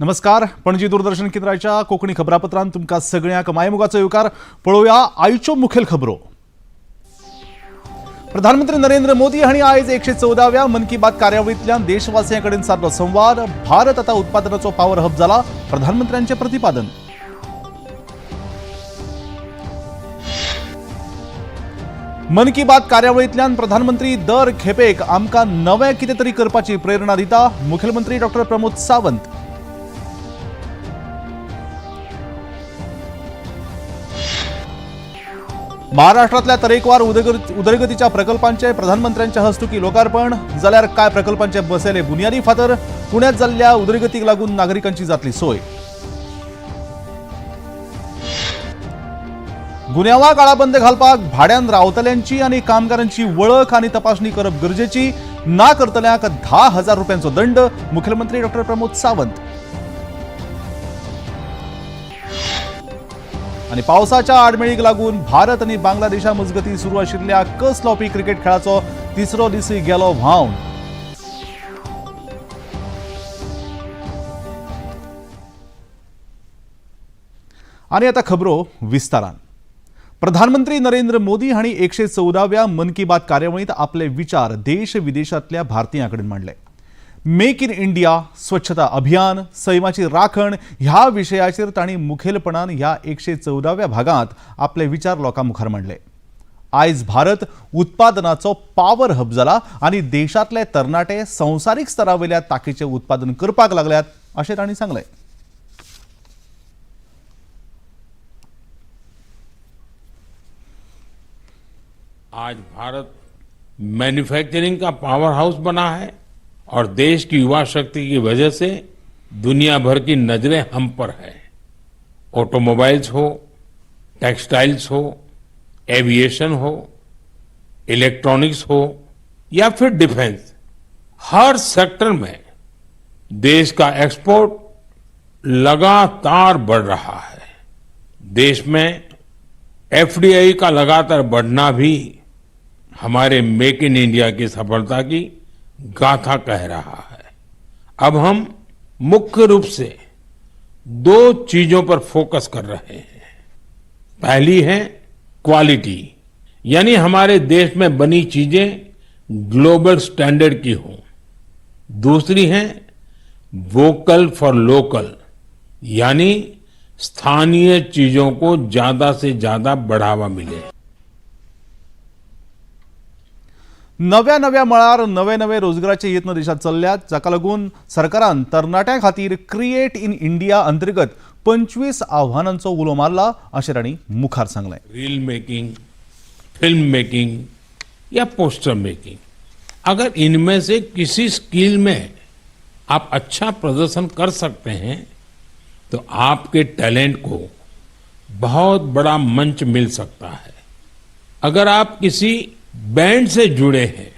नमस्कार, पणजी दूरदर्शन केंद्राच्या कोंकणी खबरापत्रांत तुमकां सगळ्यांक मायमोगाचो येवकार. पळोवया आयच्यो मुखेल खबरो. प्रधानमंत्री नरेंद्र मोदी हांणी आयज 114व्या मन की बात कार्यावळींतल्यान देशवासियां कडेन सादलो संवाद. भारत आतां उत्पादनाचो पावर हब जाला, प्रधानमंत्र्यांचें प्रतिपादन. मन की बात कार्यावळींतल्यान प्रधानमंत्री दर खेपेक आमकां नवें कितें तरी करपाची प्रेरणा दिता, मुखेलमंत्री डॉक्टर प्रमोद सावंत. महाराष्ट्रातल्या तरेकवार उदरगतीच्या प्रकल्पांचे प्रधानमंत्र्यांच्या हस्तुकी लोकार्पण, जाल्यार कांय प्रकल्पांचे बसयले बुन्यादी फातर. पुण्यात जाल्ल्या उदरगतीक लागून नागरिकांची जातली सोय. गुन्यांवाक आळाबंद घालपाक भाड्यान रावतल्यांची आनी कामगारांची वळख आनी तपासणी करप गरजेची, ना करतल्यांक 10,000 रुपयांचो दंड, मुखेलमंत्री डॉक्टर प्रमोद सावंत. आनी पावसाच्या आडमेळीक लागून भारत आनी बांगलादेशा मजगतीं सुरू आशिल्ल्या कस लावपी क्रिकेट खेळाचो तिसरो दिसूय गेलो व्हांवन. आनी आतां खबरो विस्तारान. प्रधानमंत्री नरेंद्र मोदी हांणी 114व्या मन की बात कार्यावळींत आपले विचार देश विदेशांतल्या भारतीयां कडेन मांडले. मेक इन इंडिया, स्वच्छता अभियान, सैमाची राखण ह्या विशयाचेर तांणी मुखेलपणान ह्या 114व्या भागांत आपले विचार लोकां मुखार मांडले. आयज भारत उत्पादनाचो पावर हब जाला आनी देशांतले तरणाटे संवसारीक स्तरावयल्या तांकीचें उत्पादन करपाक लागल्यात अशें तांणी सांगलें. आज भारत मैन्युफैक्चरिंग का पावर हाउस बना है और देश की युवा शक्ति की वजह से दुनिया भर की नजरें हम पर है। ऑटोमोबाइल्स हो, टेक्सटाइल्स हो, एविएशन हो, इलेक्ट्रॉनिक्स हो या फिर डिफेंस, हर सेक्टर में देश का एक्सपोर्ट लगातार बढ़ रहा है। देश में एफडीआई का लगातार बढ़ना भी हमारे मेक इन इंडिया की सफलता की गाथा कह रहा है। अब हम मुख्य रूप से दो चीजों पर फोकस कर रहे हैं। पहली है क्वालिटी, यानी हमारे देश में बनी चीजें ग्लोबल स्टैंडर्ड की हों। दूसरी है वोकल फॉर लोकल, यानी स्थानीय चीजों को ज्यादा से ज्यादा बढ़ावा मिले। नव्या नव्या मळार नवे नवे रोजगाराचे यत्न देशात चल्ल्यात, जाका लागून सरकारान तरणाट्यां खातीर क्रिएट इन इंडिया अंतर्गत 25 आव्हानांचो उलो मारला अशें तांणी मुखार सांगलें. रील मेकिंग, फिल्म मेकिंग या पोस्टर मेकिंग, अगर इनमें से किसी स्किल में आप अच्छा प्रदर्शन कर सकते हैं तो आपके टैलेंट को बहुत बड़ा मंच मिल सकता है। अगर आप किसी बैंड से जुड़े हैं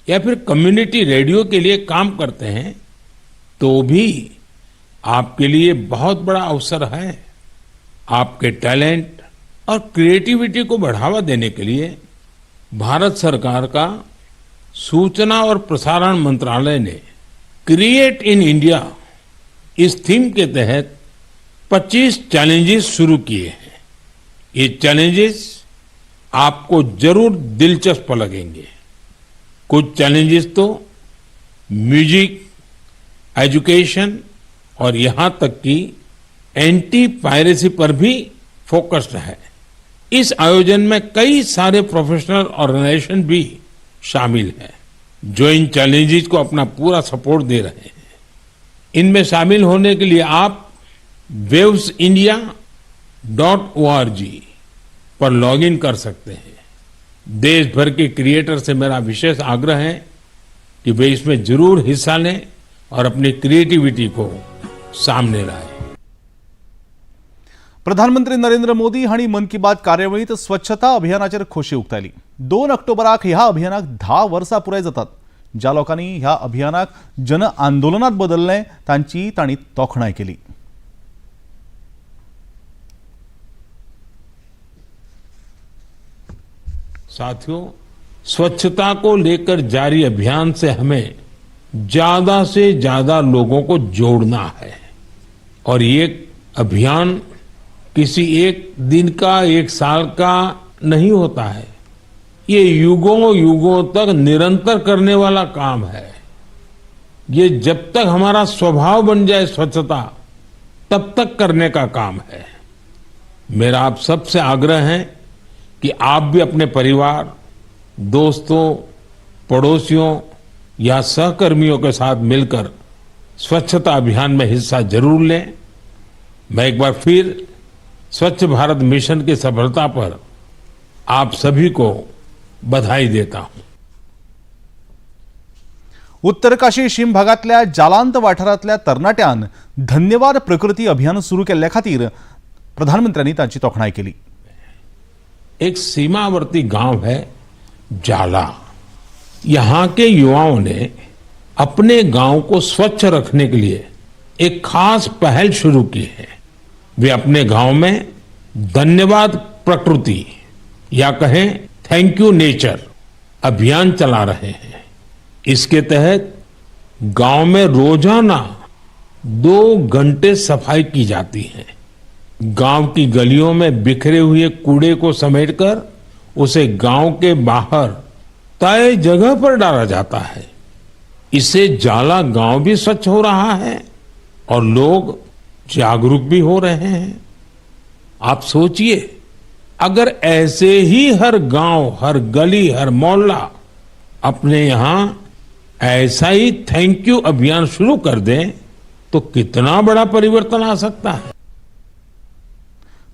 या फिर कम्युनिटी रेडियो के लिए काम करते हैं तो भी आपके लिए बहुत बड़ा अवसर है। आपके टैलेंट और क्रिएटिविटी को बढ़ावा देने के लिए भारत सरकार का सूचना और प्रसारण मंत्रालय ने create in India is theme K तहत 25 चैलेंजेस शुरू किए हैं। ये चैलेंजेस आपको जरूर दिलचस्प लगेंगे। कुछ चैलेंजेस तो म्यूजिक, एजुकेशन और यहां तक कि एंटी पायरेसी पर भी फोकस्ड है। इस आयोजन में कई सारे प्रोफेशनल ऑर्गेनाइजेशन भी शामिल हैं, जो इन चैलेंजेस को अपना पूरा सपोर्ट दे रहे हैं। इनमें शामिल होने के लिए आप wavesindia.org पर लॉगिन कर सकते हैं। देश भर के क्रिएटर से मेरा विशेष आग्रह है कि वे इसमें जरूर हिस्सा लें और अपनी क्रिएटिविटी को सामने लाएं। प्रधानमंत्री नरेंद्र मोदी हांणी मन की बात कार्यावळींत स्वच्छता अभियानाचेर खोशी उक्तायली. 2 ऑक्टोबराक ह्या अभियानाक 10 वर्सां पुराय जातात. ज्या लोकांनी ह्या अभियानाक जन आंदोलनात बदललें तांची तांणी तोखणाय केली. साथियों, स्वच्छता को लेकर जारी अभियान से हमें ज्यादा से ज्यादा लोगों को जोड़ना है। और ये अभियान किसी एक दिन का, एक साल का नहीं होता है। ये युगों युगों तक निरंतर करने वाला काम है। ये जब तक हमारा स्वभाव बन जाए स्वच्छता, तब तक करने का काम है। मेरा आप सबसे आग्रह है कि आप भी अपने परिवार, दोस्तों, पड़ोसियों या सहकर्मियों के साथ मिलकर स्वच्छता अभियान में हिस्सा जरूर लें। मैं एक बार फिर स्वच्छ भारत मिशन की सफलता पर आप सभी को बधाई देता हूं। उत्तर काशी शीम भागांतल्या जालांत वाठारांतल्या तरणाट्यान धन्यवाद प्रकृती अभियान सुरू केल्ल्या खातीर प्रधानमंत्र्यांनी तांची तोखणाय केली। एक सीमावर्ती गांव है जाला। यहाँ के युवाओं ने अपने गांव को स्वच्छ रखने के लिए एक खास पहल शुरू की है। वे अपने गांव में धन्यवाद प्रकृति या कहें thank you nature अभियान चला रहे हैं। इसके तहत गांव में रोजाना 2 घंटे सफाई की जाती है। गांव की गलियों में बिखरे हुए कूड़े को समेटकर उसे गांव के बाहर तय जगह पर डाला जाता है। इससे जाला गांव भी स्वच्छ हो रहा है और लोग जागरूक भी हो रहे हैं। आप सोचिए, अगर ऐसे ही हर गांव, हर गली, हर मोहल्ला अपने यहां ऐसा ही thank you अभियान शुरू कर दें तो कितना बड़ा परिवर्तन आ सकता है।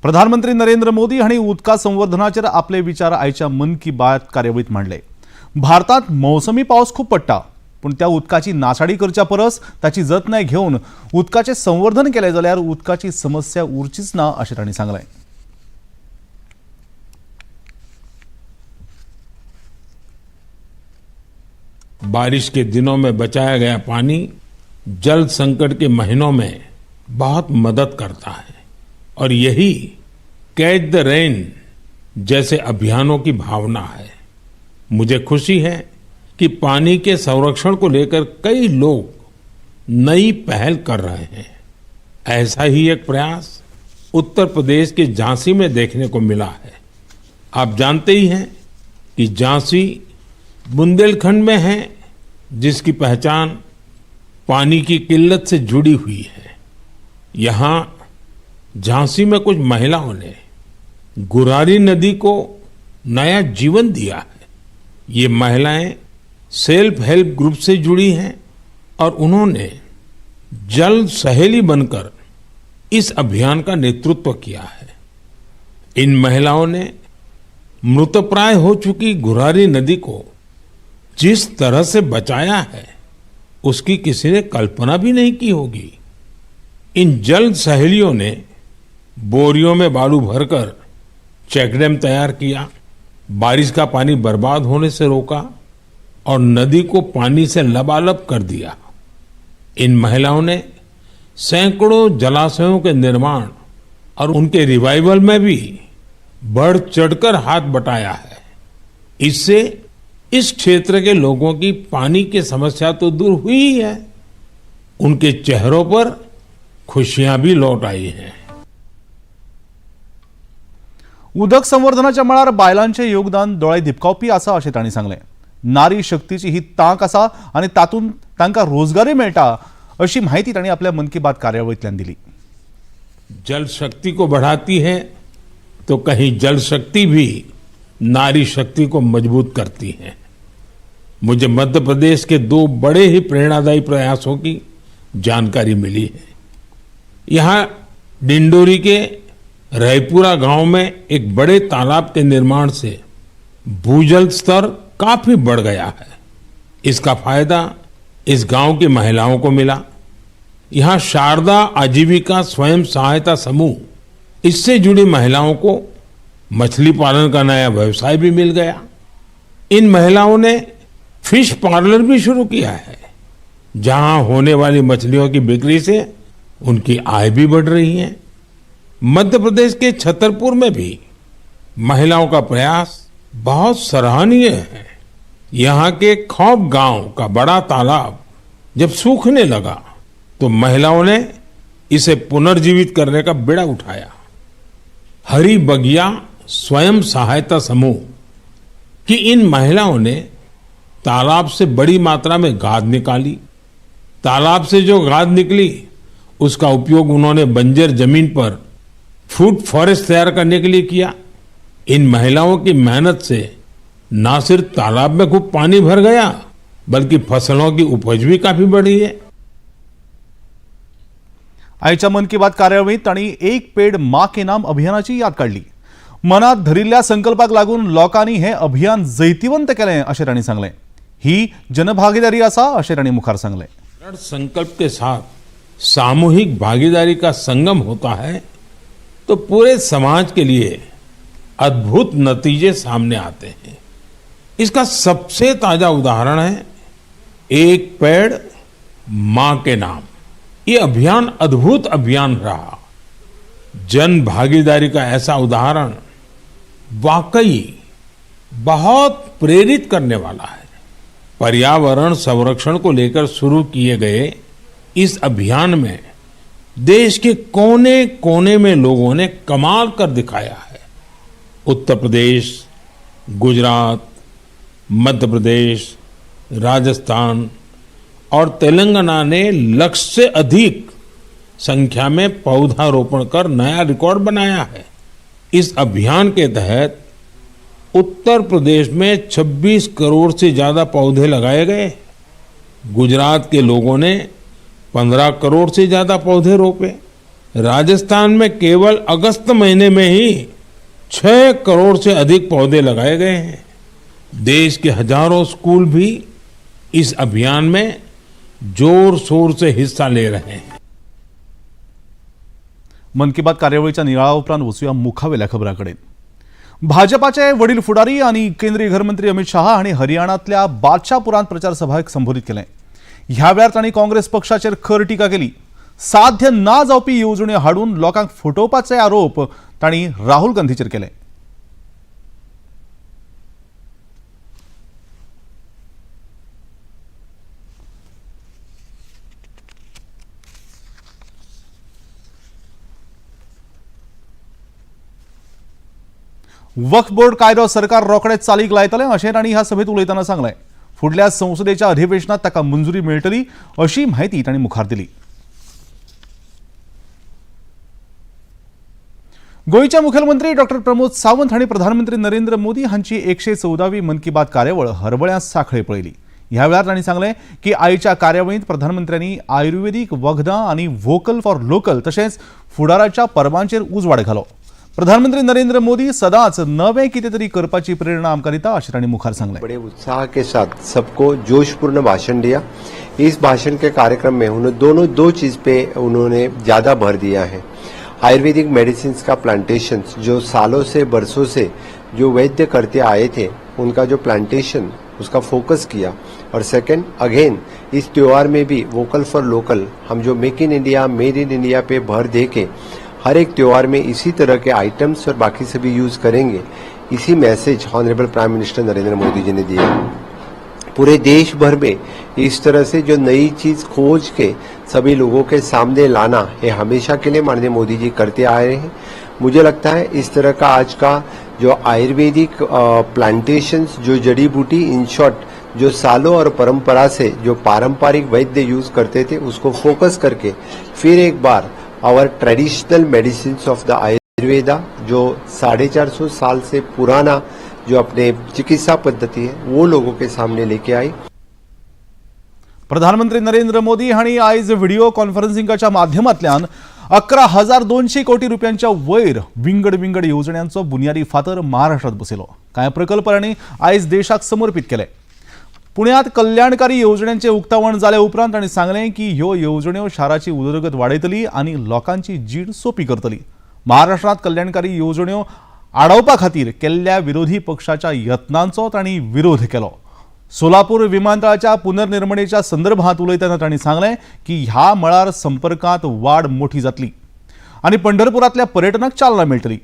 प्रधानमंत्री नरेंद्र मोदी हांणी उदका संवर्धनाचेर आपले विचार आयच्या मन की बात कार्यावळीत मांडले। भारतांत मौसमी पावस खूब पडटा, पूण त्या उदकाची नासाडी करच्या परस ताची जतनाय घेवन उदकाचें संवर्धन केलें जाल्यार उदकाची समस्या उरचीच ना अशें तांणी सांगलें। बारिश के दिनों में बचाया गया पानी जल संकट के महीनों में बहुत मदद करता है और यही कैच the rain जैसे अभियानों की भावना है। मुझे खुशी है कि पानी के संरक्षण को लेकर कई लोग नई पहल कर रहे हैं। ऐसा ही एक प्रयास उत्तर प्रदेश के झांसी में देखने को मिला है। आप जानते ही हैं कि झांसी बुंदेलखंड में है, जिसकी पहचान पानी की किल्लत से जुड़ी हुई है। यहाँ झांसी में कुछ महिलाओं ने गुरारी नदी को नया जीवन दिया है। ये महिलाएं सेल्फ हेल्प ग्रुप से जुड़ी हैं और उन्होंने जल सहेली बनकर इस अभियान का नेतृत्व किया है। इन महिलाओं ने मृतप्राय हो चुकी गुरारी नदी को जिस तरह से बचाया है, उसकी किसी ने कल्पना भी नहीं की होगी। इन जल सहेलियों ने बोरियों में बालू भरकर चेकडैम तैयार किया, बारिश का पानी बर्बाद होने से रोका और नदी को पानी से लबालब कर दिया। इन महिलाओं ने सैकड़ों जलाशयों के निर्माण और उनके रिवाइवल में भी बढ़ चढ़कर हाथ बटाया है। इससे इस क्षेत्र के लोगों की पानी की समस्या तो दूर हुई ही है, उनके चेहरों पर खुशियां भी लौट आई हैं। उदक संवर्धनाच्या मळार बायलांचें योगदान दोळे दिपकावपी आसा अशें तांणी सांगलें। नारी शक्तीची ही तांक आसा आनी तातूंत तांकां रोजगारूय मेळटा अशी म्हायती तांणी आपल्या मन की बात कार्यावळींतल्यान दिली। जल शक्ति को बढ़ाती है तो कहीं जल शक्ति भी नारी शक्ति को मजबूत करती है। मुझे मध्य प्रदेश के 2 बड़े ही प्रेरणादायी प्रयासों की जानकारी मिली है। यहाँ डिंडोरी के रायपुरा गांव में एक बड़े तालाब के निर्माण से भूजल स्तर काफी बढ़ गया है। इसका फायदा इस गांव की महिलाओं को मिला। यहाँ शारदा आजीविका स्वयं सहायता समूह, इससे जुड़ी महिलाओं को मछली पालन का नया व्यवसाय भी मिल गया। इन महिलाओं ने फिश पार्लर भी शुरू किया है, जहां होने वाली मछलियों की बिक्री से उनकी आय भी बढ़ रही है। मध्य प्रदेश के छतरपुर में भी महिलाओं का प्रयास बहुत सराहनीय है। यहाँ के खौप गांव का बड़ा तालाब जब सूखने लगा तो महिलाओं ने इसे पुनर्जीवित करने का बीड़ा उठाया। हरी बगिया स्वयं सहायता समूह की इन महिलाओं ने तालाब से बड़ी मात्रा में गाद निकाली। तालाब से जो गाद निकली उसका उपयोग उन्होंने बंजर जमीन पर फ्रूट फॉरेस्ट तैयार करने के लिए किया। इन महिलाओं की मेहनत से न सिर्फ तालाब में खूब पानी भर गया, बल्कि फसलों की उपज भी काफी बढ़ी है। आयच्या मन की बात कार्यावळीत तांणी एक पेड माँ के नाम अभियानाची याद काडली। मनात धरिल्ल्या संकल्पाक लागून लोकांनी हें अभियान जैतिवंत केलें अशें तांणी सांगलें। ही जनभागीदारी आसा अशें तांणी मुखार सांगलें। दृढ़ संकल्प के साथ सामूहिक भागीदारी का संगम होता है तो पूरे समाज के लिए अद्भुत नतीजे सामने आते हैं। इसका सबसे ताजा उदाहरण है एक पेड़ मां के नाम। ये अभियान अद्भुत अभियान रहा। जन भागीदारी का ऐसा उदाहरण वाकई बहुत प्रेरित करने वाला है। पर्यावरण संरक्षण को लेकर शुरू किए गए इस अभियान में देश के कोने कोने में लोगों ने कमाल कर दिखाया है। उत्तर प्रदेश, गुजरात, मध्य प्रदेश, राजस्थान और तेलंगाना ने लक्ष्य से अधिक संख्या में पौधारोपण कर नया रिकॉर्ड बनाया है। इस अभियान के तहत उत्तर प्रदेश में 26 करोड़ से ज्यादा पौधे लगाए गए। गुजरात के लोगों ने 15 करोड़ से ज्यादा पौधे रोपे। राजस्थान में केवल अगस्त महीने में ही 6 करोड़ से अधिक पौधे लगाए गए हैं। देश के हजारों स्कूल भी इस अभियान में जोर शोर से हिस्सा ले रहे हैं। मन की बात कार्यावळीच्या नियाळा उपरांत वचुया मुखावेल्या खबरां कडेन। भाजपाचे वडील फुडारी आनी केंद्रीय घरमंत्री अमित शहा हांणी हरियाणांतल्या बादशापुरांत प्रचार सभाक संबोधीत केलें। ह्या वेळार तांणी काँग्रेस पक्षाचेर खर टिका केली। साध्य ना जावपी येवजण्यो हाडून लोकांक फटोवपाचे आरोप तांणी राहुल गांधीचेर केले। वक्फ बोर्ड कायदो सरकार रोखडेच चालीक लायतलें अशें तांणी ह्या सभेत उलयतना सांगलें। फुडल्या संसदेच्या अधिवेशनात ताका मंजुरी मेळटली अशी म्हायती तांणी मुखार दिली। गोंयचे मुखेलमंत्री डॉक्टर प्रमोद सावंत हांणी प्रधानमंत्री नरेंद्र मोदी हांची 114वी मन की बात कार्यावळ हरवळ्यां सांखळे पळयली। ह्या वेळार तांणी सांगलें की आयच्या कार्यावळींत प्रधानमंत्र्यांनी आयुर्वेदीक वखदां आनी व्होकल फॉर लोकल तशेंच फुडाराच्या परबांचेर उजवाड घालो। प्रधानमंत्री नरेंद्र मोदी सदांच नवें कितें तरी करपाची प्रेरणा आमकां दिता अशें तांणी मुखार सांगलें। बड़े उत्साह के साथ सबको जोशपूर्ण भाषण दिया। इस भाषण के कार्यक्रम में उन्होंने दोनों दो चीज पे उन्होंने ज्यादा भर दिया है। आयुर्वेदिक मेडिसिन का प्लांटेशन जो सालों से बरसों से जो वैद्य करते आए थे उनका जो प्लांटेशन उसका फोकस किया, और सेकंड अगेन इस त्योहार में भी वोकल फॉर लोकल हम जो make in India made in India pay भर दे के हर एक त्योहार में इसी तरह के आइटम्स और बाकी सभी यूज करेंगे, इसी message honourable prime minister Narendra Modi ji ने दिया। पूरे देश भर में इस तरह से जो नई चीज खोज के सभी लोगों के सामने लाना ये हमेशा के लिए माननीय मोदी जी करते आए हैं। मुझे लगता है इस तरह का आज का जो आयुर्वेदिक प्लांटेशंस जो जड़ी बूटी इन शॉर्ट जो सालों और परंपरा से जो पारंपरिक वैद्य यूज करते थे उसको फोकस करके फिर एक bar our traditional medicine of the Ayurveda जो 450 साल से पुराना जो अपने चिकित्सा पद्धति है वो लोगों के सामने लेके आई। प्रधानमंत्री नरेंद्र मोदी हांणी आयज व्हिडिओ कॉन्फरन्सिंगाच्या माध्यमांतल्यान 11,200 कोटी रुपयांच्या वयर विंगड विंगड येवजण्यांचो बुन्यादी फातर महाराष्ट्रात बसयलो। कांय प्रकल्प तांणी आयज देशाक समर्पीत केले। पुण्यात कल्याणकारी येवजण्यांचें उक्तावण जाले उपरांत तांणी सांगलें की ह्यो येवजण्यो शाराची उदरगत वाडयतली आनी लोकांची जीण सोंपी करतली। महाराष्ट्रांत कल्याणकारी येवजण्यो आडावपा खातीर केल्ल्या विरोधी पक्षाच्या यत्नांचो तांणी विरोध केलो। सोलापूर विमानतळाच्या पुनर्निर्मणेच्या संदर्भात उलयतना तांणी सांगलें की ह्या मळार संपर्कांत वाड मोठी जातली आनी पंढरपुरांतल्या पर्यटनाक चालना मेळटली।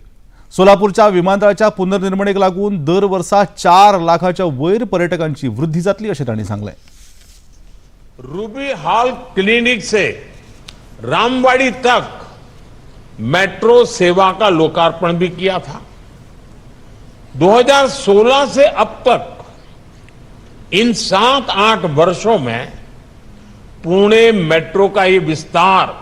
सोलापूरच्या विमानतळाच्या पुनर्निर्मणेक लागून दर वर्सा 4 लाखाच्या वयर पर्यटकांची वृद्धी जातली अशें तांणी सांगलें। रूबी हॉल क्लिनिक से रामवाड़ी तक मेट्रो सेवा का लोकार्पण भी किया था। 2016 से अब तक इन 7-8 वर्षों में पुणे मेट्रो का ये विस्तार,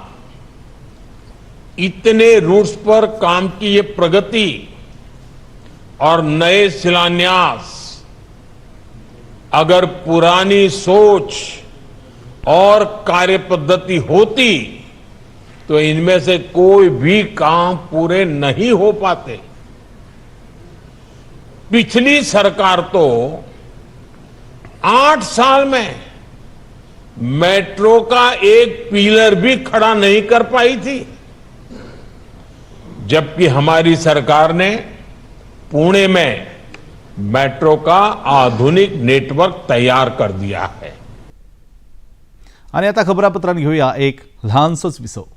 इतने रूट्स पर काम की ये प्रगति और नए शिलान्यास, अगर पुरानी सोच और कार्य पद्धति होती तो इनमें से कोई भी काम पूरे नहीं हो पाते। पिछली सरकार तो 8 साल में मेट्रो का एक पिलर भी खड़ा नहीं कर पाई थी, जबकि हमारी सरकार ने पुणे में मेट्रो का आधुनिक नेटवर्क तैयार कर दिया है। आनी आतां खबरापत्रान घेवया एक ल्हानसोच विसव।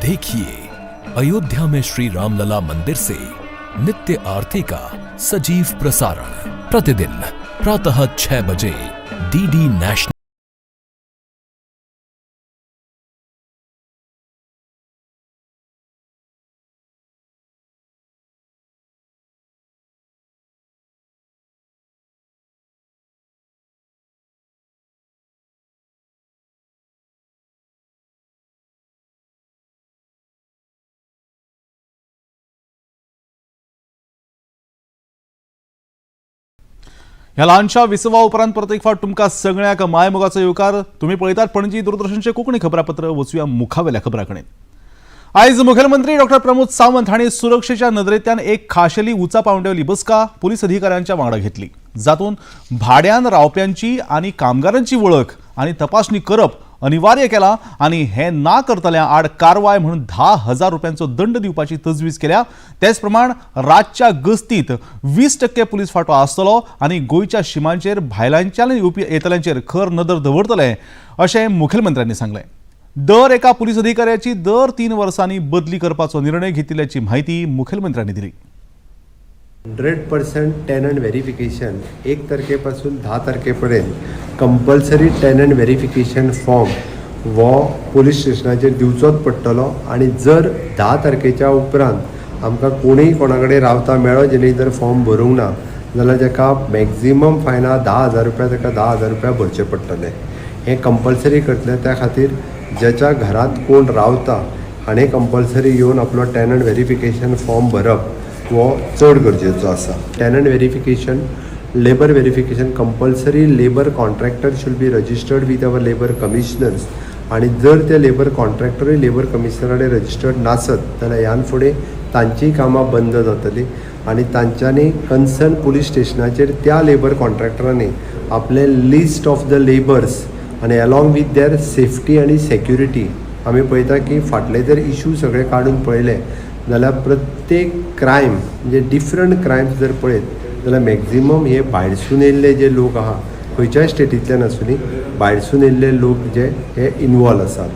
देखिए अयोध्या में श्री रामलला मंदिर से नित्य आरती का सजीव प्रसारण प्रतिदिन प्रातः 6 बजे डीडी नेशनल। ह्या ल्हानशा विसवा उपरांत परत एक फावट तुमकां सगळ्यांक मायमोगाचो येवकार। तुमी पळयतात पणजी दूरदर्शनचें कोंकणी खबरापत्र। वचुया मुखावेल्या खबरां कडेन। आयज मुखेलमंत्री डॉक्टर प्रमोद सावंत हांणी सुरक्षेच्या नदरेंतल्यान एक खाशेली उंचा पांवड्यावयली बसका पुलीस अधिकाऱ्यांच्या वांगडा घेतली, जातूंत भाड्यान रावप्यांची आनी कामगारांची वळख आनी तपासणी करप अनिवार्य केला आनी हे ना करतल्या आड कारवाय म्हणून 10,000 रुपयांचो दंड दिवपाची तजवीज केल्या। तेच प्रमाण रातच्या गस्तीत 20% पुलीस फांटो आसतलो आनी गोंयच्या शिमांचेर भायल्यांच्यान येवपी येतल्यांचेर खर नदर दवरतले अशें मुखेलमंत्र्यांनी सांगलें। दर एका पुलीस अधिकाऱ्याची दर 3 वर्सांनी बदली करपाचो निर्णय घेतिल्ल्याची म्हायती मुखेलमंत्र्यांनी दिली। 100% टेनंट व्हेरिफिकेशन 1 तारखेपासून 10 तारखेपर्यंत कंपल्सरी टेनंट व्हेरिफिकेशन फॉर्म हो पोलीस स्टेशनाचेर दिवचोच पडटलो आनी जर 10 तारखेच्या उपरांत आमकां कोणूय कोणा कडेन रावता मेळ्ळो जेणे जर फॉर्म भरूंक ना जाल्यार ताका मॅक्झिमम फायन 10,000 रुपया, ताका 10,000 रुपया भरचे पडटले। हें कंपल्सरी करतले। त्या खातीर ज्याच्या घरांत कोण रावता हाणें कंपल्सरी येवन आपलो टेनंट व्हेरिफिकेशन फॉर्म भरप हो चड गरजेचो आसा। Tenant verification, labour verification compulsory labour contractor should be registered with our labour commissioners आनी जर ते लेबर कॉन्ट्रॅक्टरूय लेबर कमिशनरा कडेन रजिस्टर्ड नासत जाल्यार ह्यान फुडें तांचीय कामां बंद जातलीं आनी तांच्यांनी कन्सर्न पुलीस स्टेशनाचेर त्या लेबर कॉन्ट्रॅक्टरांनी आपलें लिस्ट ऑफ the labours आनी एलॉंग विथ there safety आनी सेक्युरिटी। आमी पळयता की फाटले जर इशू सगळे काडून पळयले जाल्यार प्रत्येक क्रायम म्हणजे डिफरंट क्रायम्स जर पळयत जाल्यार मॅक्झिमम हे भायरसून येयल्ले जे लोक आहा खंयच्याय स्टेटींतल्यान आसूं भायरसून येयल्ले लोक जे हे इनवॉल्व आसात।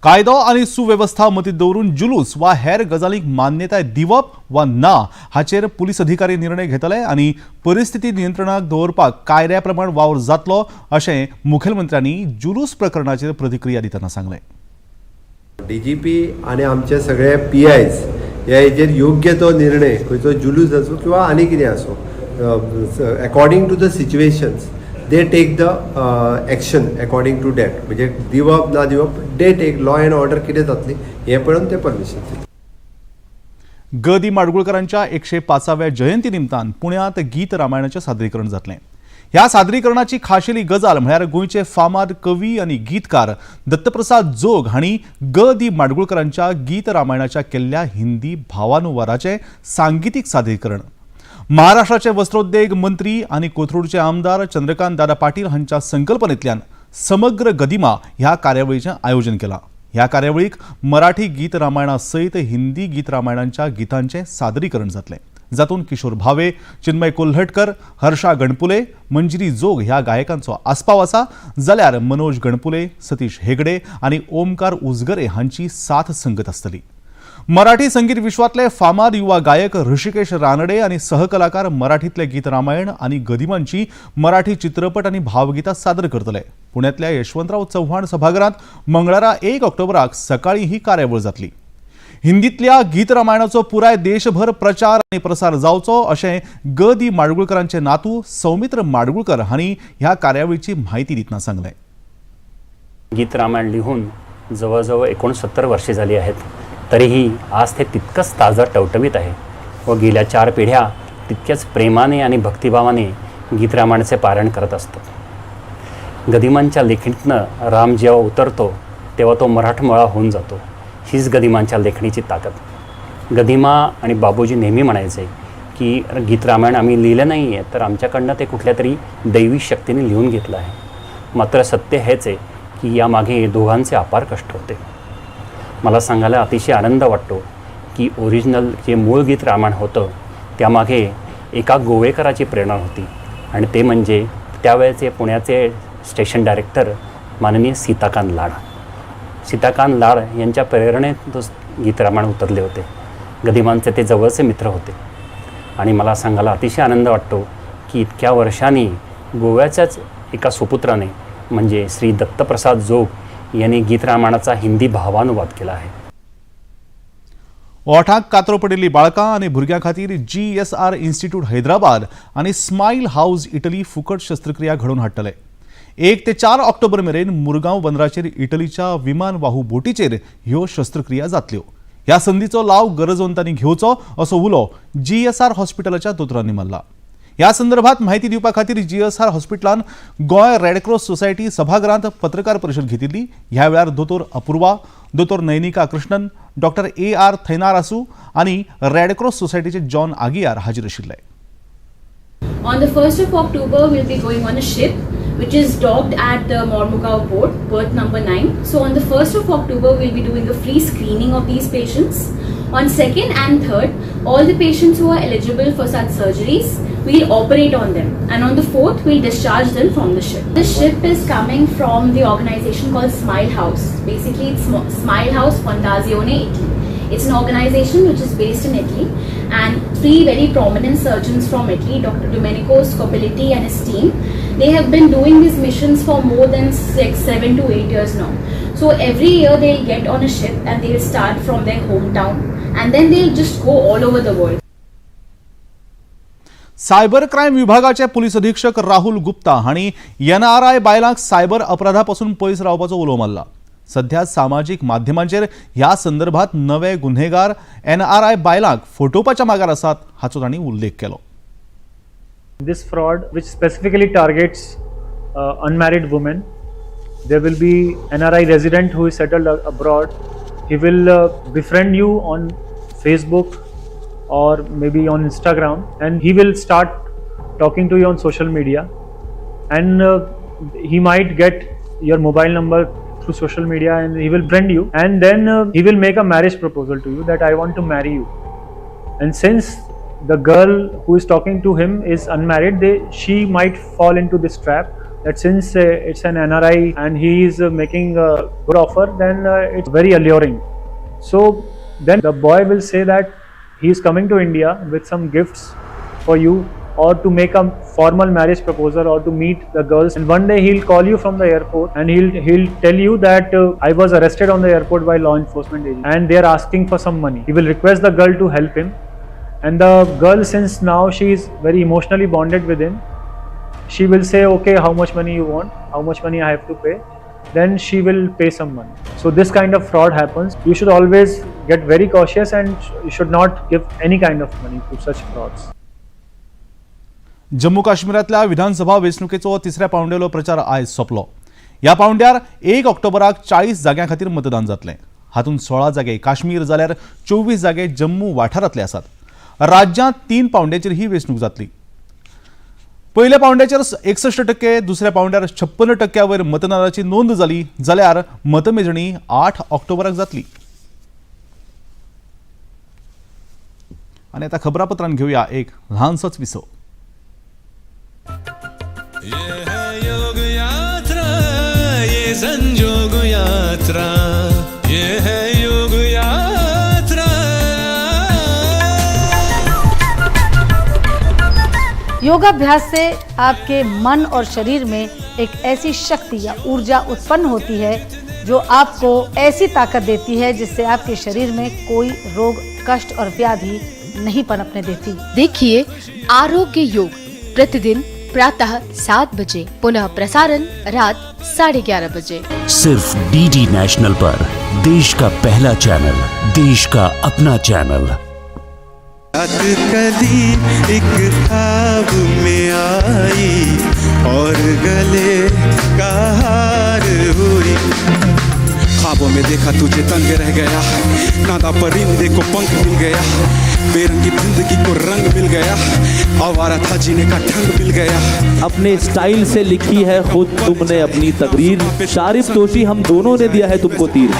कायदो आनी सुवेवस्था मतींत दवरून जुलूस वा हेर गजालींक मान्यताय दिवप वा ना हाचेर पुलीस अधिकारी निर्णय घेतले आनी परिस्थिती नियंत्रणाक दवरपाक कायद्या प्रमाण वावर जातलो अशें मुखेलमंत्र्यांनी जुलूस प्रकरणाचेर प्रतिक्रिया दितना सांगलें। डीजीपी आनी आमचे सगळे पीआयज ह्या हेजेर योग्य तो निर्णय खंयचो जुलूस आसूं किंवा आनी कितें आसूं according to the situations they take the action according to that. म्हणजे दिवप ना दिवप they take law and order कितें जातली हें पळोवन ते परमिशन दितले। ग दी माडगुळकरांच्या 105व्या जयंती निमतान पुण्यांत गीत रामायणाचें सादरीकरण जातलें। ह्या सादरीकरणाची खाशेली गजाल म्हळ्यार गोंयचे फामाद कवी आनी गीतकार दत्तप्रसाद जोग हांणी ग दी माडगुळकरांच्या गीत रामायणाच्या केल्ल्या हिंदी भावानुवादाचें सांगितीक सादरीकरण। महाराष्ट्राचे वस्त्रोद्योग मंत्री आनी कोथरूडचे आमदार चंद्रकांत दादा पाटील हांच्या संकल्पनेंतल्यान समग्र गदिमा ह्या कार्यावळीचें आयोजन केलां. ह्या कार्यावळीक मराठी गीत रामायणा सयत हिंदी गीत रामायणांच्या गितांचें सादरीकरण जातलें, जातूंत किशोर भावे, चिन्मय कोल्हटकर, हर्षा गणपुले, मंजिरी जोग ह्या गायकांचो आस्पाव आसा, जाल्यार मनोज गणपुले, सतीश हेगडे आनी ओमकार उजगरे हांची साथ संगत आसतली. मराठी संगीत विश्वातले फामाद युवा गायक ऋषिकेश रानडे आनी सहकलाकार मराठीतले गीत रामायण आनी गदिमांची मराठी चित्रपट आनी भावगितां सादर करतले. पुण्यातल्या यशवंतराव चव्हाण सभाघरांत मंगळारा 1 ऑक्टोबराक सकाळी ही कार्यावळ जातली. हिंदीतल्या गीत रामायणाचो पुराय देशभर प्रचार आनी प्रसार जावचो अशें ग दी माडगुळकरांचे नातू सौमित्र माडगुळकर हांणी ह्या कार्यावळीची म्हायती दितना सांगलें. गीत रामायण लिहून जवळजवळ 69 वर्षे झाली आहेत, तरीही आज ते तितकंच ताजं टवटवीत आहे व गेल्या चार पिढ्या तितक्याच प्रेमाने आणि भक्तिभावाने गीत रामायणाचे पारायण करत असतात. गदिमांच्या लेखणीतनं राम जेव्हा उतरतो तेव्हा तो मराठमोळा होऊन जातो. हीच गदिमांच्या लेखणीची ताकद. गदिमा आणि बाबूजी नेहमी म्हणायचे की गीत रामायण आम्ही लिहिलं नाही आहे, तर आमच्याकडनं ते कुठल्या तरी दैवी शक्तीने लिहून घेतलं आहे. मात्र सत्य हेच आहे की यामागे दोघांचे अपार कष्ट होते. मला सांगायला अतिशय आनंद वाटतो की ओरिजिनल जे मूळ गीत रामायण होतं त्यामागे एका गोवेकराची प्रेरणा होती आणि ते म्हणजे त्यावेळेचे पुण्याचे स्टेशन डायरेक्टर माननीय सीताकांत लाड. सीताकांत लाड यांच्या प्रेरणेत तो गीत रामायण उतरले होते. गदिमांचे ते जवळचे मित्र होते आणि मला सांगायला अतिशय आनंद वाटतो की इतक्या वर्षांनी गोव्याच्याच एका सुपुत्राने म्हणजे श्री दत्तप्रसाद जोग यांनी गीत रामायणाचा हिंदी भावानुवाद केला आहे. ओठाक कातरो पडिल्ली बाळकां आनी भुरग्यां खातीर जीएसआर इन्स्टिट्यूट हैदराबाद आनी स्मायल हाऊस इटली फुकट शस्त्रक्रिया घडोवन हाडटले. 1 ते 4 ऑक्टोबर मेरेन मुरगांव बंदराचेर इटलीच्या विमान वाहू बोटीचेर ह्यो शस्त्रक्रिया जातल्यो. ह्या संदीचो लाव गरजवंतांनी घेवचो असो उलो जीएसआर हॉस्पिटलाच्या दोतोरांनी मारला. ह्या संदर्भात म्हायती दिवपा खातीर जीएसआर हॉस्पिटलान गोंय रेडक्रॉस सोसायटी सभाघरांत पत्रकार परिशद घेतिल्ली. ह्या वेळार दोतोर अपूर्वा, दोतोर Nainika Krishnan, doctor A R Thainarasu आनी रेडक्रॉस सोसायटीचे जॉन आगियार हाजीर आशिल्ले. On the 1st of October, we'll be going on a ship which is docked at the Mormugao port, berth number 9. So, on the 1st of October, we'll be doing a free screening of these patients. On 2nd and 3rd, all the patients who are eligible for such surgeries, we'll operate on them. And on the 4th, we'll discharge them from the ship. The ship is coming from the organization called Smile House. Basically, it's Smile House Fondazione Italy. It's an organization which is based in Italy, and three very prominent surgeons from Italy, Dr. Domenico Scopelliti and his team, they have been doing these missions for more than 6, 7 to 8 years now. So every year they'll get on a ship and they'll start from their hometown and then they'll just go all over the world. Cyber crime विभागाचे police अधीक्षक राहुल गुप्ता हांणी NRI बायलांक cyber अपराधा पसून पयस रावपाचो उलो मारला. सध्या सामाजीक माध्यमांचेर ह्या संदर्भात नवे गुन्हेगार एनआरआय बायलांक फटोवपाच्या मागार आसात हाचो तांणी उल्लेख केलो. This fraud, which specifically targets unmarried women, there will be NRI resident who is settled abroad. He will befriend you on Facebook or maybe on Instagram, and he will start talking to you on social media. And he might get your mobile number through social media, and he will friend you. And then he will make a marriage proposal to you that I want to marry you. And since the girl who is talking to him is unmarried, they she might fall into this trap that since it's an NRI and he is making a good offer, then it's very alluring. So then the boy will say that he is coming to India with some gifts for you or to make a formal marriage proposal or to meet the girls. And one day he'll call you from the airport and he'll tell you that I was arrested on the airport by law enforcement agents and they are asking for some money. He will request the girl to help him, and the girl, since now she is very emotionally bonded with him, she will say, "Okay, how much money you want? How much money I have to pay?" Then she will pay some money. So this kind of fraud happens. You should always get very cautious and you should not give any kind of money to such frauds. Jammu काश्मीरातल्या विधानसभा वेंचणुकेचो तिसऱ्या पावंड्यालो प्रचार आयज सोंपलो. ह्या पावंड्यार 1 ऑक्टोबराक 40 जाग्यां खातीर मतदान जातलें. हातूंत 16 जागे काश्मीर जाल्यार 24 जागे जम्मू वाठारांतले आसात. राज्यांत तीन पावंड्याचेर ही वेंचणूक जातली. पयल्या पावंड्याचेर 61%, दुसऱ्या पावंड्यार 56% वयर मतदानाची नोंद जाली जाल्यार मतमेजणी 8 ऑक्टोबराक जातली. आनी आतां खबरापत्रान घेवया एक ल्हानसोच विसव. ये है योग यात्रा, ये संजोग यात्रा, ये है योग यात्रा. योगाभ्यास से आपके मन और शरीर में एक ऐसी शक्ति या ऊर्जा उत्पन्न होती है जो आपको ऐसी ताकत देती है जिससे आपके शरीर में कोई रोग, कष्ट और व्याधि नहीं पनपने देती. देखिए आरोग्य योग प्रतिदिन प्रातः 7 बजे, पुनः प्रसारण रात 11:30 बजे. सिर्फ डीडी नेशनल पर, देश का पहला चैनल, देश का अपना चैनल. रात कदी एक ख्वाब में आई और गले का हार हुई. ख्वाबों में देखा तुझे, दंग रह गया. नादा परिंदे को पंख मिल गया, बेरंगी जिंदगी को रंग मिल गया, आवारा था जीने का ढंग मिल गया. अपने स्टाइल से लिखी है खुद तुमने अपनी तकरीर. शारिब तोशी, हम दोनों ने दिया है तुमको तीर.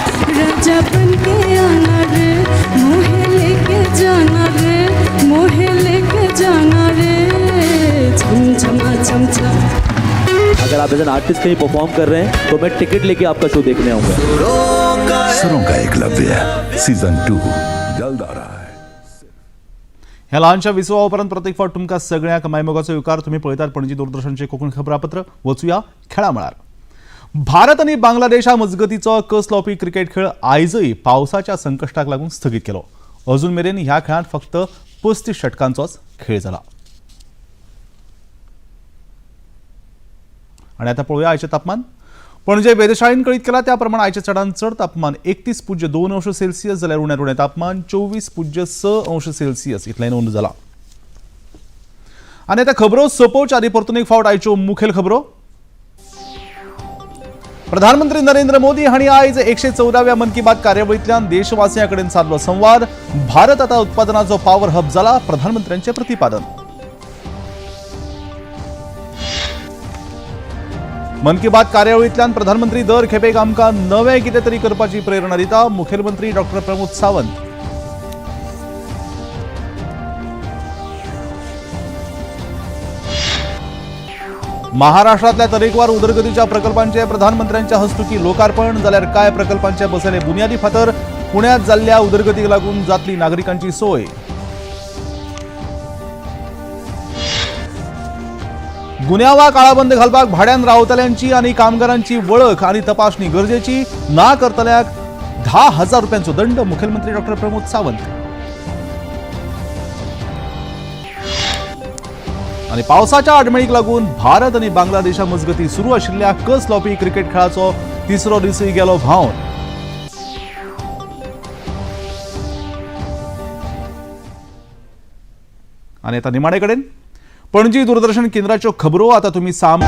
राजा बन के आना रे, मोहे लेके जाना रे, मोहे लेके जाना रे, छम छमा छम छम. अगर आप एज एन आर्टिस्ट कहीं परफॉर्म कर रहे हैं तो मैं टिकट लेके आपका शो देखने आऊंगा. सुरों का एकलव्य सीजन 2 जल्द आ रहा है. ह्या ल्हानशा विसवा उपरांत प्रत्येक फावट तुमकां सगळ्यांक मायमोगाचो येवकार. तुमी पळयतात पणजी दूरदर्शनचे कोंकणी खबरापत्र. वचुया खेळा मळार. भारत आनी बांगलादेशा मजगतीचो कस लावपी क्रिकेट खेळ आयजय पावसाच्या संकश्टाक लागून स्थगीत केलो. अजून मेरेन ह्या खेळांत फक्त 35 षटकांचोच खेळ जाला. आनी आतां पळोवया आयचें तापमान. पणजे वेधशाळेन कळीत केला त्या प्रमाण आयचें चडांत चड तापमान 31.2 अंश सेल्सियस जाल्यार उण्यांत उणें तापमान 24.6 अंश सेल्सियस इतलें नोंद जाला. आनी आतां खबरो सोंपोवच्या आदी परतून एक फावट आयच्यो मुखेल खबरो. प्रधानमंत्री नरेंद्र मोदी हांणी आयज 114व्या मन की बात कार्यावळींतल्यान देशवासियां कडेन सादलो संवाद. भारत आतां उत्पादनाचो पावर हब जाला, प्रधानमंत्र्यांचें प्रतिपादन. मन की बात कार्यावळींतल्यान प्रधानमंत्री दर खेपेक आमकां नवें कितें तरी करपाची प्रेरणा दिता, मुखेलमंत्री डॉक्टर प्रमोद सावंत. महाराष्ट्रातल्या तरेकवार उदरगतीच्या प्रकल्पांचे प्रधानमंत्र्यांच्या हस्तुकी लोकार्पण, जाल्यार काय प्रकल्पांचे बसयले बुन्यादी फातर. पुण्यात जाल्ल्या उदरगतीक लागून जातली नागरिकांची सोय. गुन्यांवा काळाबंद घालपाक भाड्यान रावतल्यांची आनी कामगारांची वळख आनी तपासणी गरजेची, ना करतल्याक 10,000 रुपयांचो दंड, मुखेलमंत्री डॉक्टर प्रमोद सावंत. आनी पावसाच्या आडमेळीक लागून भारत आनी बांगलादेशा मजगती सुरू आशिल्ल्या कस लावपी क्रिकेट खेळाचो तिसरो दिसूय गेलो व्हांवन. आनी आतां निमाणे कडेन पणजी दूरदर्शन केंद्राच्यो खबरो आतां तुमी साम